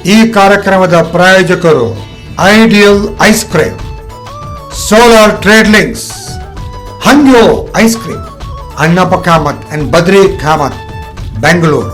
ಈ ಕಾರ್ಯಕ್ರಮದ ಪ್ರಾಯೋಜಕರು Ideal ice cream, Solar Trade Links, Hangyo ice cream, Annappa Kamath and Badri Kamath, Bengaluru.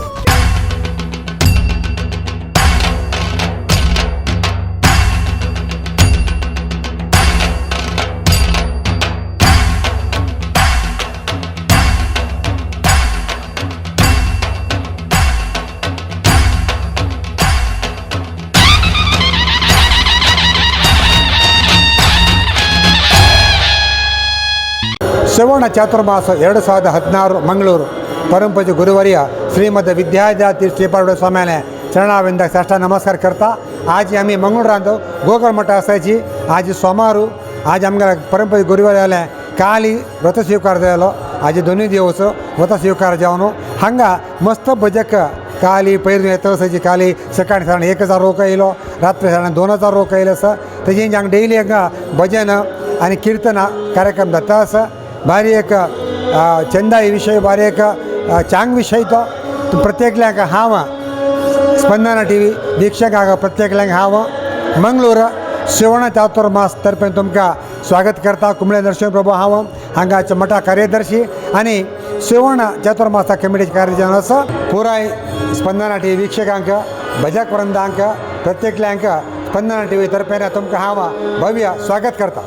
ಸುವರ್ಣ ಚಾತುರ್ಮಾಸ 2016 ಮಂಗಳೂರು परमपूज्य गुरुवर्य श्रीमद विद्याधीश श्रीपाद स्वाम्याने चरणाविंद साष्टांग नमस्कार करता। आज आमी मंगळूरांत गोकर्ण मठ आसाची। आज सोमारू, आज आमकां परमपूज्य गुरुवर्याले काली व्रत स्वीकार जालो। आज दोनूय दिवस व्रत स्वीकार जावन हांगा मस्त भजक काली पयर येता आसाची। काली सकाळी साधारण 1000 लोक येयलो, रात्री साधारण 2000 लोक येयले आसा। तेजी हांगा डेली हांगा भजन आनी कीर्तन कार्यक्रम जाता आसा। भारी एक चंदाई विशय, भारी एक चांग विशय तो प्रत्येकल्यांक हांव स्पंदना टी व्ही वीक्षकांक प्रत्येकल्यांक हांव मंगळूर सुवर्ण चातुर्मास तर्फेन तुमकां स्वागत करता। कुंबळे नरसिंह प्रभू हांव हांगाचे मठा कार्यदर्शी आनी सुवर्ण चातुर्मासा कमिटीचे कार्य जावन आसा। पुराय स्पंदना टी व्ही वीक्षकांक, भजक वृंदांक, प्रत्येकल्यांक स्पंदना टी व्ही तर्फेन तुमकां हांव भव्य स्वागत करता।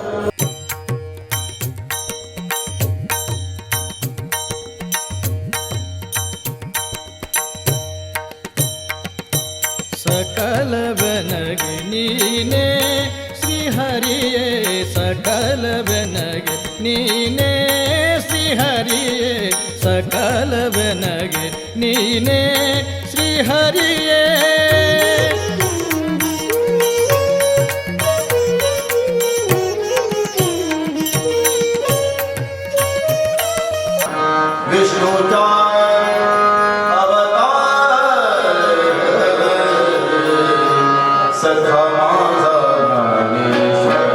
सकल ಬೆನಗೆ ನೀನೇ ಶ್ರೀಹರಿಯೇ, सकल ಬೆನಗೆ ನೀನೇ ಶ್ರೀಹರಿಯೇ, सकल ಬೆನಗೆ ನೀನೇ ಶ್ರೀಹರಿಯೇ. विष्णु का अवतार सखा माझा ज्ञानेश्वर,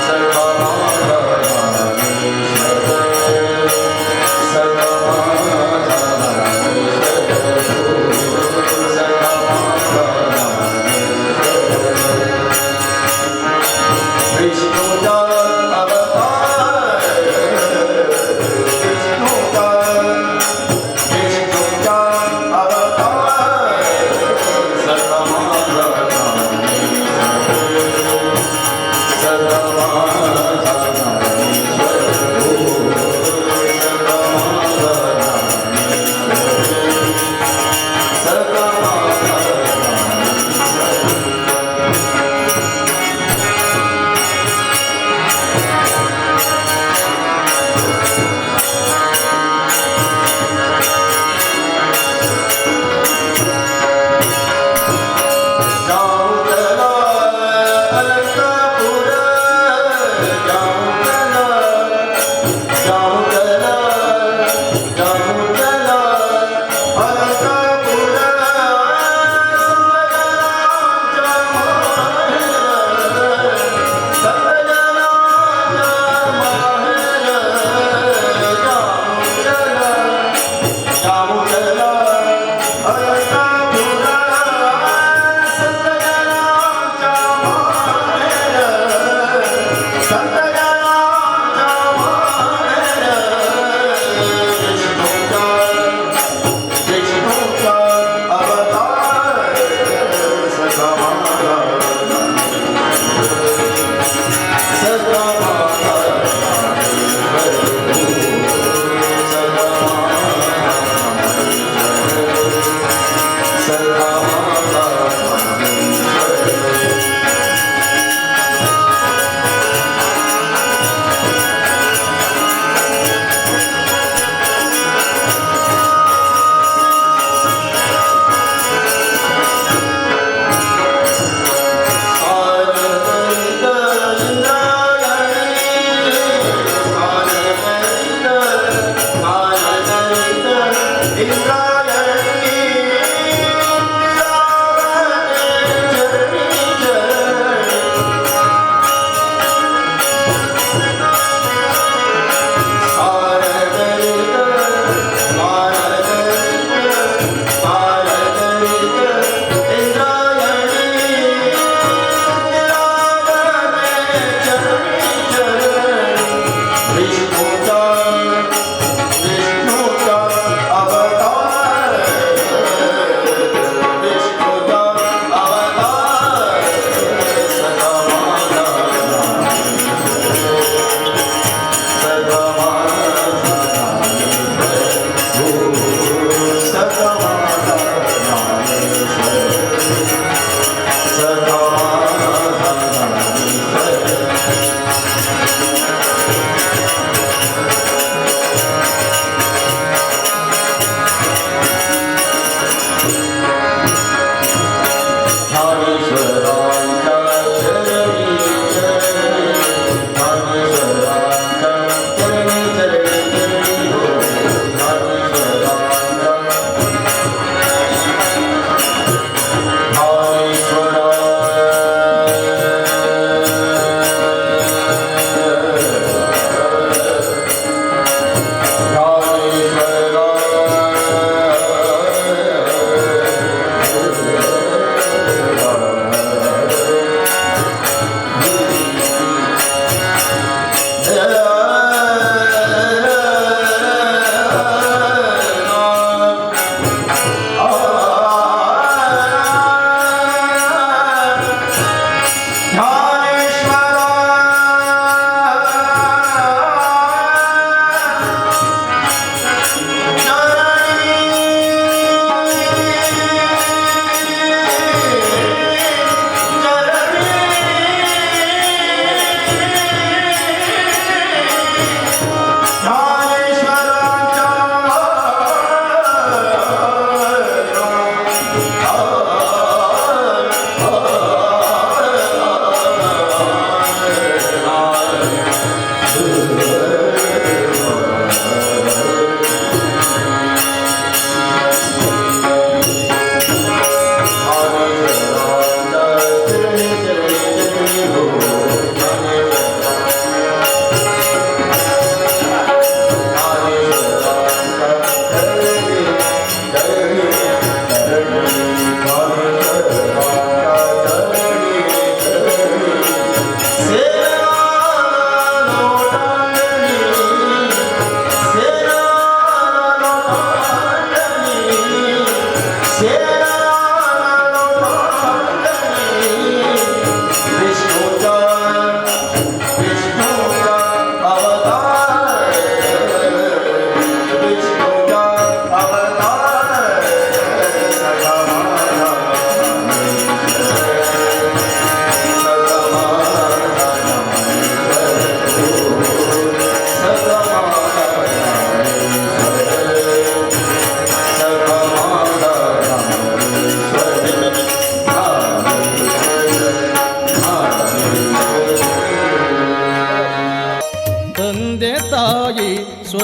सखा माझा ज्ञानेश्वर, सखा माझा ज्ञानेश्वर, सखा माझा.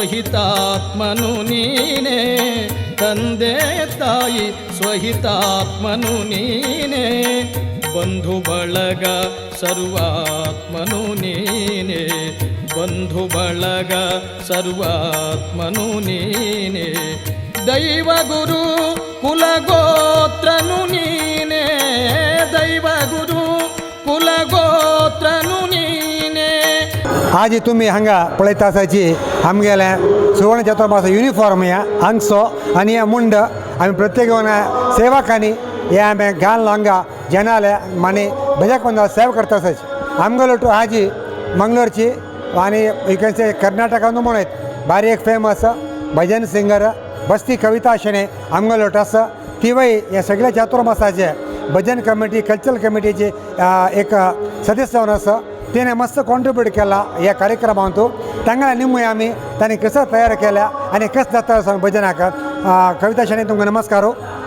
ಸ್ವಹಿತಾತ್ಮನು ನೀನೇ, ತಂದೆ ತಾಯಿ ಸ್ವಹಿತಾತ್ಮನು ನೀನೇ, ಬಂಧು ಬಳಗ ಸರ್ವಾತ್ಮನು ನೀನೇ, ಬಂಧು ಬಳಗ ಸರ್ವಾತ್ಮನು ನೀನೇ, ದೈವ ಗುರು ಕುಲಗೋತ್ರನು ನೀನೇ, ದೈವ ಗುರು ಕುಲಗೋತ್ರನು ನೀನೇ. आजी तुमी हांगा पळयता आसाची आमगेलें सुवर्ण चातुर्मास युनिफॉर्म ह्या हांगसो आनी हे मुंड आमी प्रत्येक सेवकांनी हे आमी घालून हांगा जनाले मानी भजक मंडळ सेवा करता आसाची. आमगेलो टू आजी मंगलोरची आनी you can से कर्नाटकांतू म्हणत बारी एक फेमस भजन सिंगर बस्ती कविता शेणे आमगेलो आसा. तिवय हे सगळ्या चातुर्मासाचे भजन कमिटी कल्चरल कमिटीचे एक सदस्य जावन आसा. तेणे मस्त कॉन्ट्रिब्यूट केला ह्या कार्यक्रमांतू. तांगेल्या निमय आमी तांणी कसं तयार केल्या आनी कस जाता आसा भजनाक. कविता शेणे तुमकां नमस्कार,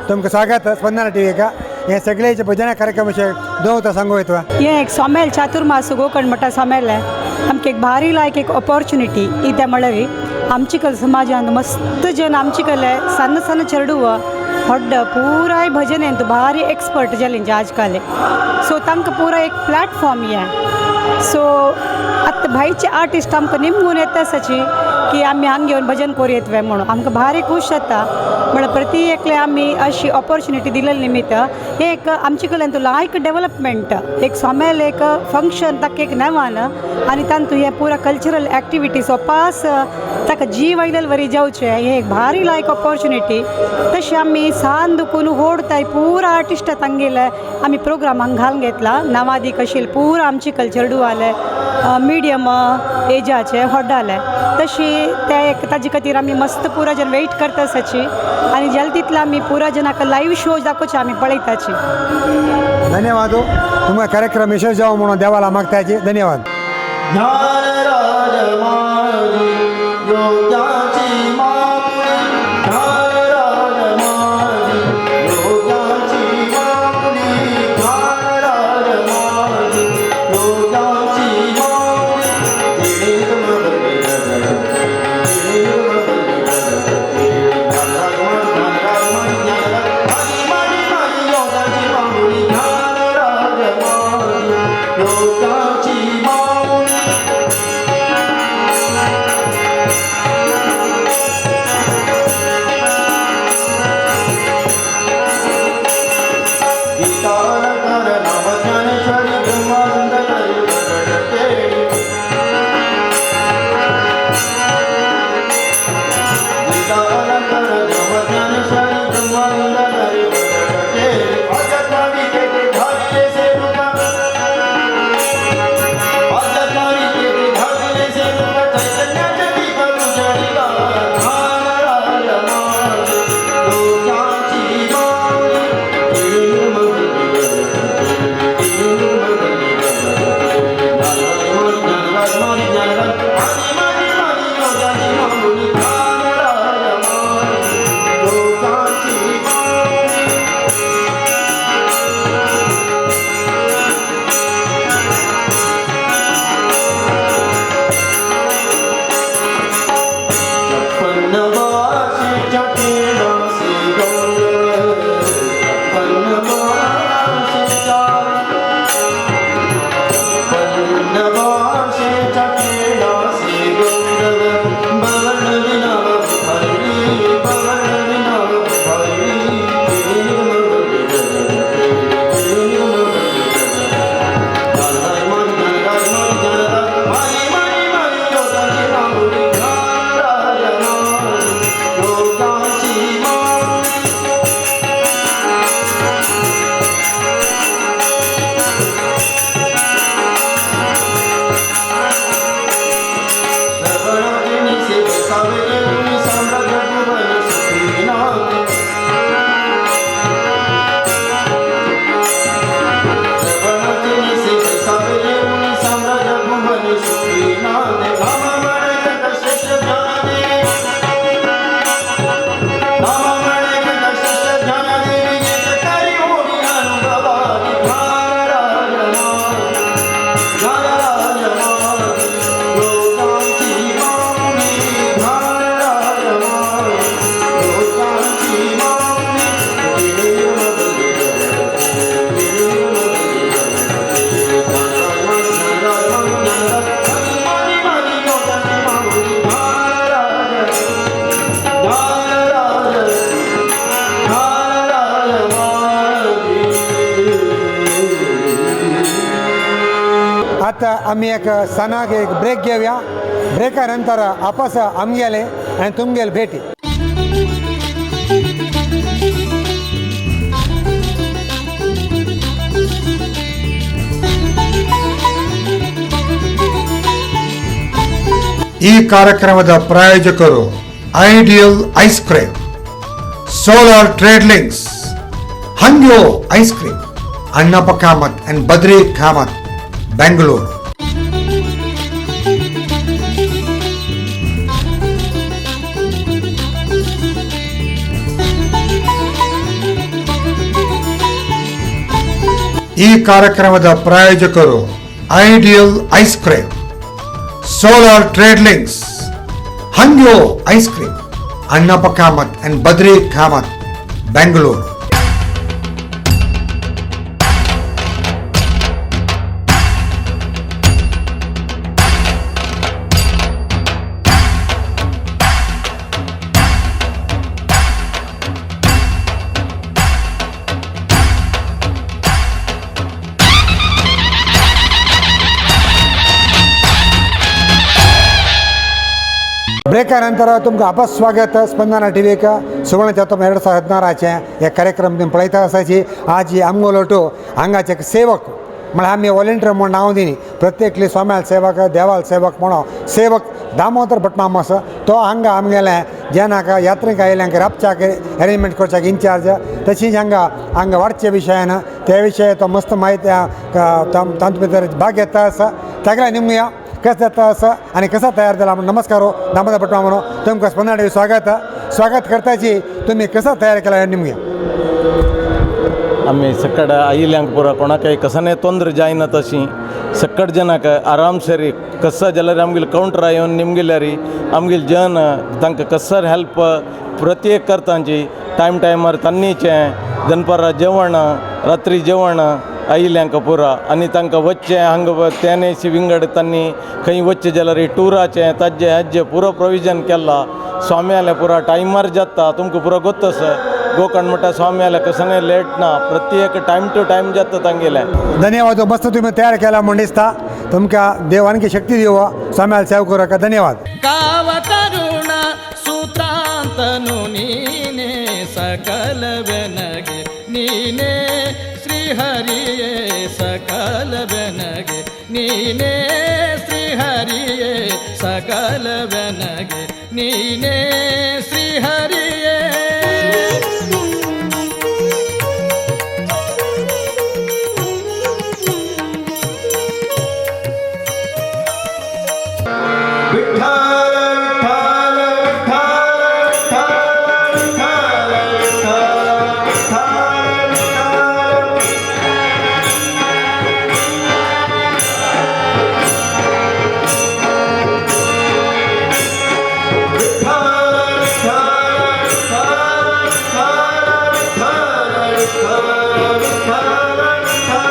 तुमकां स्वागत स्पंदना टी व्हीक. हे सगळे जे भजना कार्यक्रम विशय दोन उतरां सांगू येता. हें एक सोमेल चातुर्मास गोकर्ण म्हणटा सोमेल आमकां एक भारी लायक एक ऑपॉर्च्युनिटी कित्या म्हळ्यार आमची कल समाजान मस्त जन आमची कले सಣ್ಣ ಸಣ್ಣ चेडूव ಹೊಡ್ಡ ಪೂರಾय भजन ಎಂತು ಭಾರಿ एक्सपर्ट जाले आजकाल. सो तांकां पुरा एक प्लॅटफॉर्म हें. सो आतां भायचे आर्टिस्ट आमकां निमगून येता आसाची की आमी हांगा घेवन भजन करूं येतले म्हणून आमकां भारी खूश जाता. म्हळ्यार प्रति एकले आमी अशी ऑपॉर्च्युनिटी दिलेली निमित्त हें एक आमचे कडल्यान तो लायक डेवलपमेंट एक सोमेल एक फंक्शन ताका एक नेमान आनी तांतू हें पुरा कल्चरल एक्टिविटीज पास ताका जीव आयलेले वरी जावचें हें एक भारी लायक ऑपॉर्च्युनिटी. तशें आमी सान दुखून होडताय पुरा आर्टिस्ट तांगेले आमी प्रोग्राम हांगा घालून घेतला नावादी कशील पुरा आमची कल्चर डुवाले मिडियम एजाचे होड्डाले तशी ते एक ताजे खातीर आमी मस्त पुरा जन वेट करता आसाची आनी जाले तितले आमी पुरा जनाक लायव शो दाखोवचे आमी पळयताची. धन्यवाद. तुमकां कार्यक्रम यशस्वी जावं म्हणून देवाला मागताची. धन्यवाद. ज्ञानराज माझी योग्याची माऊली, ज्ञानराज माझी योग्याची माऊली, ज्ञानराज माझी योग्याची माऊली, तिने माऊली, ज्ञानराज माझी योग्याची माऊली. आतां आमी एक सणाक एक ब्रेक घेवया. ब्रेका नंतर आपस आमगेले आनी तुमगेले भेटी. ಈ ಕಾರ್ಯಕ್ರಮದ ಪ್ರಾಯೋಜಕರು Ideal ice cream, Solar Trade Links, Hangyo ice cream, Annappa Kamath and Badri Kamath, Bengaluru. ಈ ಕಾರ್ಯಕ್ರಮದ ಪ್ರಾಯೋಜಕರು Ideal ice cream, Solar Trade Links, Hangyo ice cream, Annappa Kamath and Badri Kamath, Bengaluru. ब्रेका नंतर तुमकां आपस स्वागत स्पंदना टी व्हीक सुवर्ण चातुर्मास 2016 हे कार्यक्रम तुमी पळयता आसाची. आज आमगोलोटू हांगाचे एक सेवक म्हळ्यार आमी वॉलंटियर म्हूण नांव दिनी प्रत्येकली स्वाम्याल सेवक देवाल सेवक म्हणून सेवक दामोदर भट माम आसा तो हांगा आमगेले जेन्ना यात्रेक आयिल्ल्यांक राबच्याक अरेंजमेंट करच्याक इन्चार्ज. तशीच हांगा हांगा वाडचे विशयान ते विशय तो मस्त म्हायती तातूंत भितर भाग घेता आसा. तागेल्या निमया कसं जाता असं आणि कसा तयार झाला म्हणून. नमस्कार हो दामोदर भट म्हणून तुमकां स्पंदना टीव्ही स्वागत स्वागत करताची तुम्ही कसा तयार केला निमया. आमी सक्कड आयिल्ल्यांक पुरो कोणाकय कसने ತೊಂದರೆ जायना तशी सक्कड जनाक आरामसेरी कस्सा जाल्यार आमगेले कावंटरा येवन निमगिल्यारी आमगेले जन तांकां कस्सर हेल्प प्रत्येक करतांची टायम टायमार तन्नीचें दनपारां जेवण रात्री जेवण आयिल्ल्यांक पुरो आनी तांकां वचचें हांगा तेनेशी विंगड तांणी खंय वचचें जाल्यार टुराचें ताजें हाजें पुरो प्रोविजन केलां. स्वाम्यालें पुरो टायमार जाता तुमकां पुरो गोत्त आसा. गोकर्ण म्हणटा स्वाम्यालें कसलें लेट ना, प्रत्येक टायम टू टायम जाता तांगेलें. धन्यवाद, मस्त तुम्ही तयार केला म्हूण दिसता. तुमकां देव आणखी शक्ती दिवो स्वाम्याल सेवा करूं. धन्यवाद. ಕಾವ ಕರುಣ ಸುತಾಂತನು ನೀನೇ ಸಕಲವೆನಗೆ ನೀನೇ ಶ್ರೀಹರಿಯೇ ಸಕಲವೆನಗೆ ನೀನೇ ಶ್ರೀಹರಿಯೇ ಸಕಲವೆನಗೆ ನೀನೇ ಶ್ರೀಹರಿಯೇ. विठ्ठल विठ्ठल विठ्ठल विठ्ठल विठ्ठल विठ्ठल विठ्ठल. विठ्ठल विठ्ठल विठ्ठल विठ्ठल विठ्ठल विठ्ठल.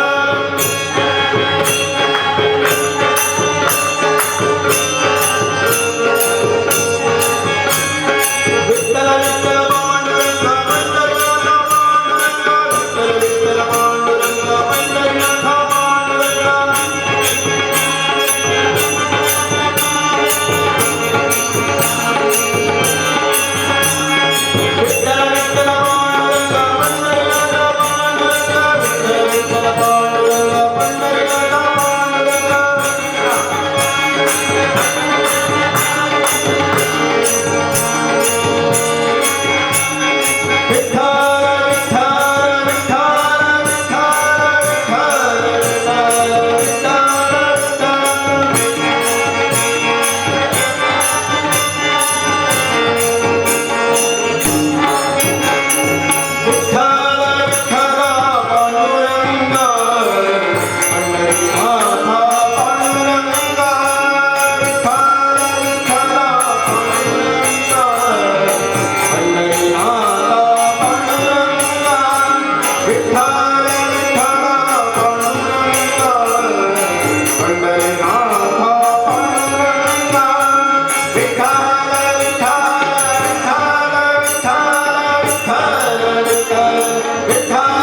विठ्ठल विठ्ठल पांडुरंग पंढरीनाथ पांडुरंग. विठ्ठल विठ्ठल पांडुरंग पंढरीनाथ पांडुरंग. विठ्ठल विठ्ठल पांडुरंग पंढरीनाथ पांडुरंग. विठ्ठल विठ्ठल पांडुरंग पंढरीनाथ पांडुरंग. विठ्ठल विठ्ठल विठ्ठल विठ्ठल विठ्ठल विठ्ठल विठ्ठल. विठ्ठल विठ्ठल पांडुरंग पंढरीनाथ पांडुरंग. विठ्ठल विठ्ठल पांडुरंग पंढरीनाथ पांडुरंग. विठ्ठल विठ्ठल पांडुरंग पंढरीनाथ पांडुरंग. विठ्ठल विठ्ठल विठ्ठल विठ्ठल विठ्ठल विठ्ठल विठ्ठल.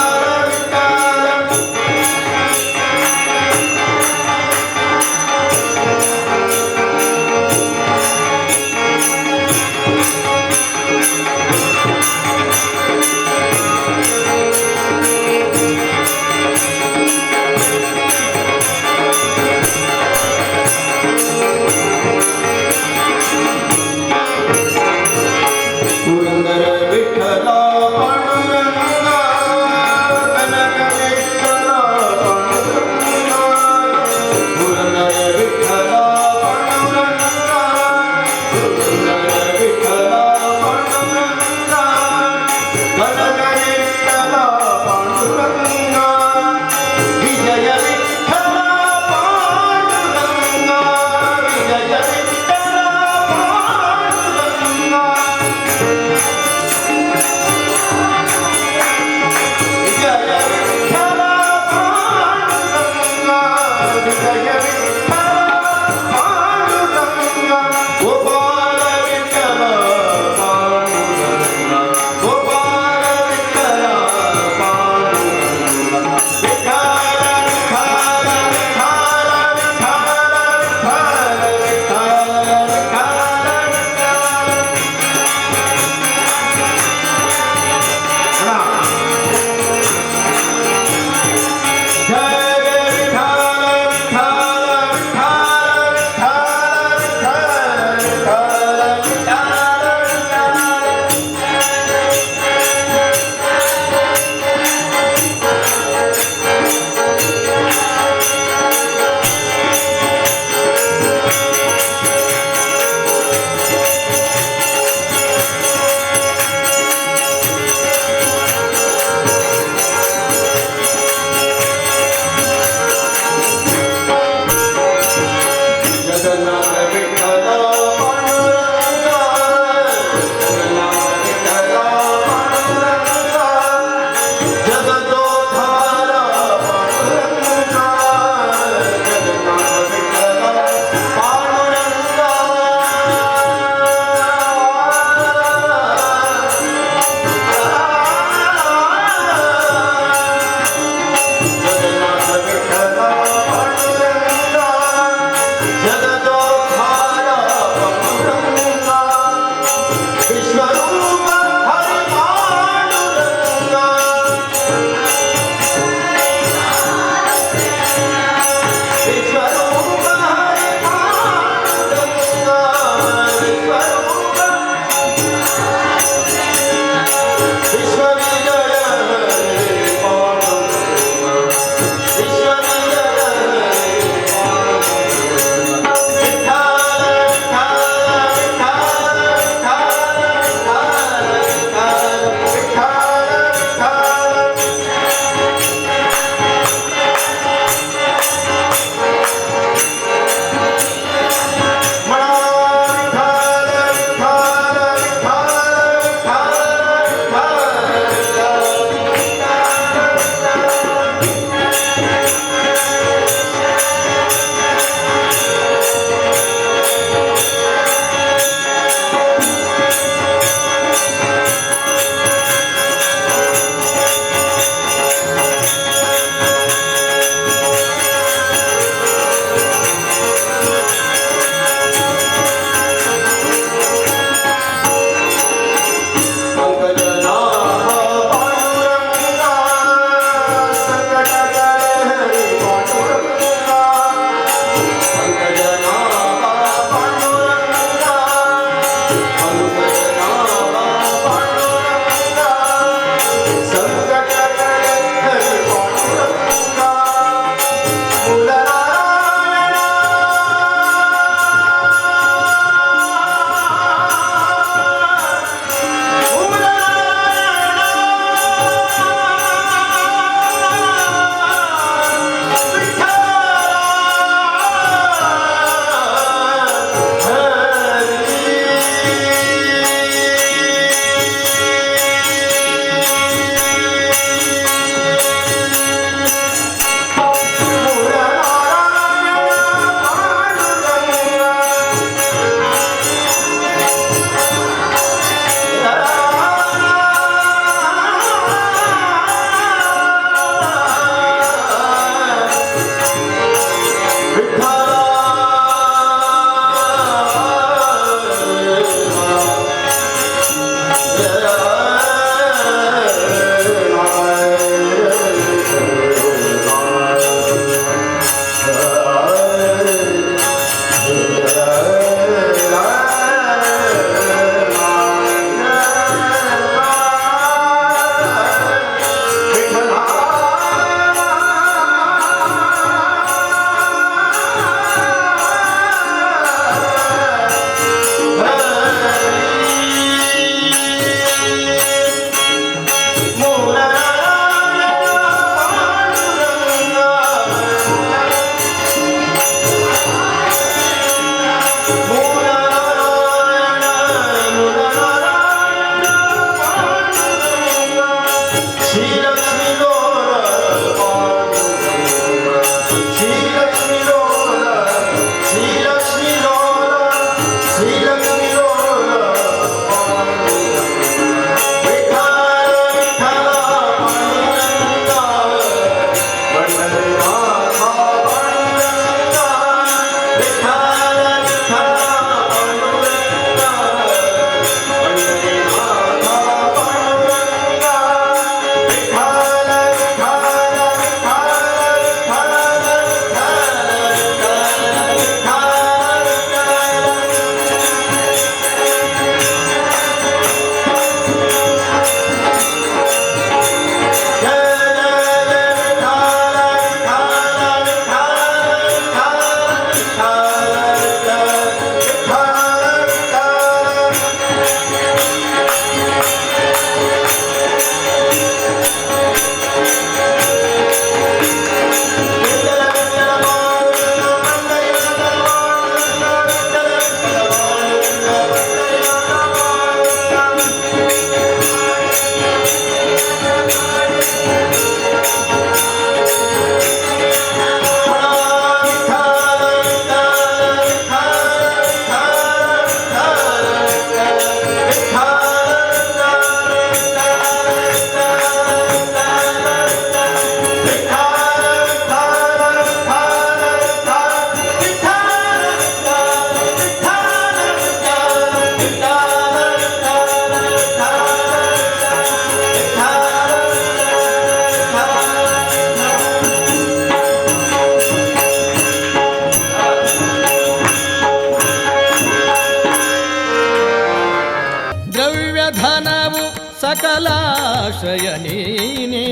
ಸಕಲಾಶ್ರಯ ನೀನೇ,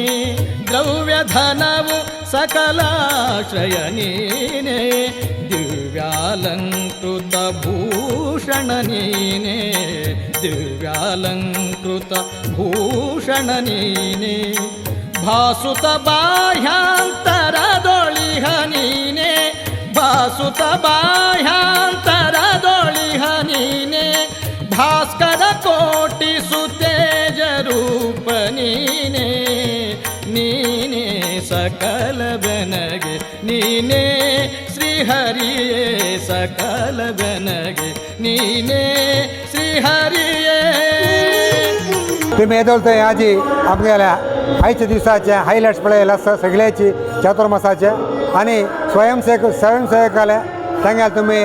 ದ್ರವ್ಯಧನವು ಸಕಲಾಶ್ರಯ ನೀನೇ, ದಿವ್ಯಾಲಂಕೃತ ಭೂಷಣ ನೀನೇ, ದಿವ್ಯಾಲಂಕೃತ ಭೂಷಣ ನೀನೇ, ಭಾಸುತ ಬಾಹ್ಯಾಂತರದೊಳಿಹ ನೀನೇ, ಭಾಸುತ ಬಾಹ್ಯಾಂತರದೊಳಿಹ ನೀನೇ, ಭಾಸ್ಕರ ಕೋಟಿ ಸುತೇಜ ರೂಪ ನೀನೇ, ನೀನೇ ಸಕಲ ಬೆನಗೆ ನೀನೇ ಶ್ರೀಹರಿಯೇ, ಸಕಲ ಬೆನಗೆ ನೀನೇ ಶ್ರೀಹರಿಯೇ. तुम्ही येदोळ आजी आमगेल्या आयच्या दिवसाचे हायलायट्स पळयले आसा सगळ्याची चातुर्मासाचे आनी स्वयंसेवक स्वयंसेवकाले तांगेले तुमी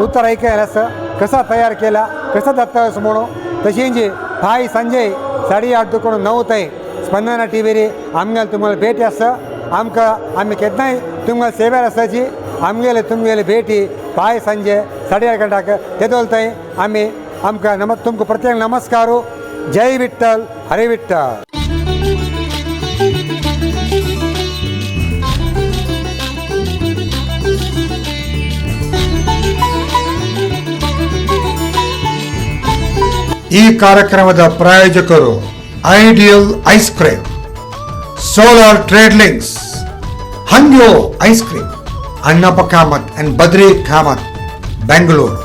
उत्तर ऐकयलें आसा कसा तयार केला कसा दत्तावस म्हणून. तशींच फाय संजय 8:30 दुकोण 9 थंय स्पंदना टी व्हीर आमगेले तुम्हाला भेटी आसा. आमकां आमी केन्नाय तुमकां सेवेर आसाची. आमगेले तुमगेले भेटी फाय संजय 8:30 गंटाक तेदोल थंय आमी आमकां नम तुमकां प्रत्येक नमस्कार. जय विठ्ठल, हरे विठ्ठल. ಈ ಕಾರ್ಯಕ್ರಮದ ಪ್ರಾಯೋಜಕರು Ideal ice cream, Solar Trade Links, Hangyo ice cream, Annappa Kamath and Badri Kamath, Bengaluru.